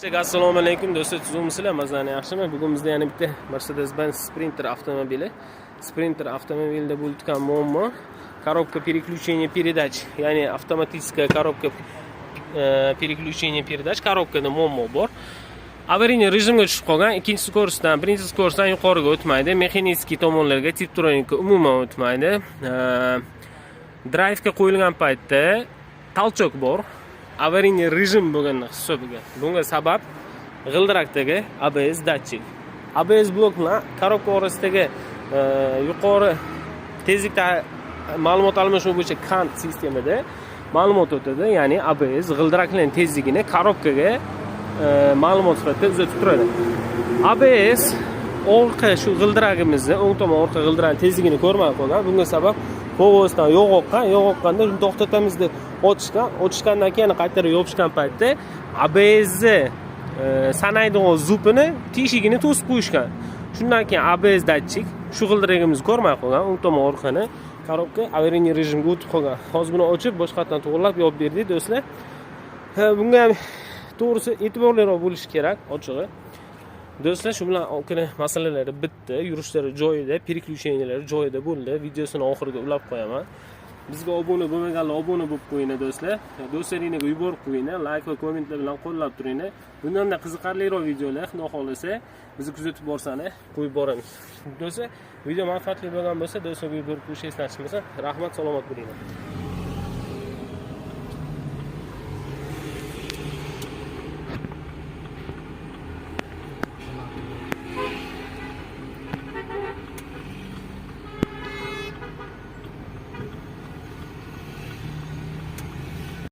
Assalomu alaykum, do'stlar, tuzukmisizlar? Mazani yaxshimi? Bugun bizda yana bitta Mercedes-Benz Sprinter avtomobili. Sprinter avtomobilida bo'lgan muammo коробка переключения передач, ya'ni автоматическая коробка переключения передач, коробка da muammo bor. Аварийный rejimga tushib qolgan, ikkinchi скорость dan birinchi скорость dan yuqoriga o'tmaydi, механический tomonlarga, Tiptronikka umuman o'tmaydi. Drayvga qo'yilgan paytda толчок bor. Аварийный rejim bo'lgani hisobiga. Bunga sabab g'ildirakdagi ABS datchik. ABS blok bilan коробка orasidagi yuqori tezlikda ma'lumot almashuv bo'yicha CAN sistemada ma'lumot o'tadi, ya'ni ABS g'ildiraklarning tezligini коробка ga ma'lumot sifatida uzatib turadi. ABS orqa shu g'ildiragimizni, o'ng tomon orqa g'ildirakning tezligini ko'rmay qolgan. Bunga sabab povozdan yog' oqqan, yog' oqqanda uni to'xtatamiz deb otishgan, otishgandan keyin yana qaytarib yopishgan paytda ABSni sanaydigan зуб ini, teshigini to'sib qo'yishgan. Shundan keyin ABS datchik shu g'ildiragimizni ko'rmay qolgan, o'ng tomon orqani, коробка аварийный rejimga o'tib qolgan. Hozir buni ochib, boshqatdan to'g'irlab yopib berdik, do'stlar. Ha, bunga ham to'g'risi e'tiborliroq bo'lish kerak, ochig'i. Do'stlar, shu bilan ozgina masalalari bitdi, yurishlari joyida, переключения lari joyida bo'ldi. Videosini oxiriga ulab qo'yaman. Bizga obuna bo'lmaganlar obuna bo'lib qo'yinglar, do'stlar. Do'stlaringlarga yuborib qo'yinglar, layk va kommentlar bilan qo'llab turinglar. Bundanda qiziqarliroq videolar, Xudo xohlasa, bizni kuzatib borsanglar, qo'yib boramiz. Do'stlar, video manfaatli bo'lgan bo'lsa, do'stlarga yuborib qo'yish esdan chiqmasin. Rahmat, salomat bo'linglar.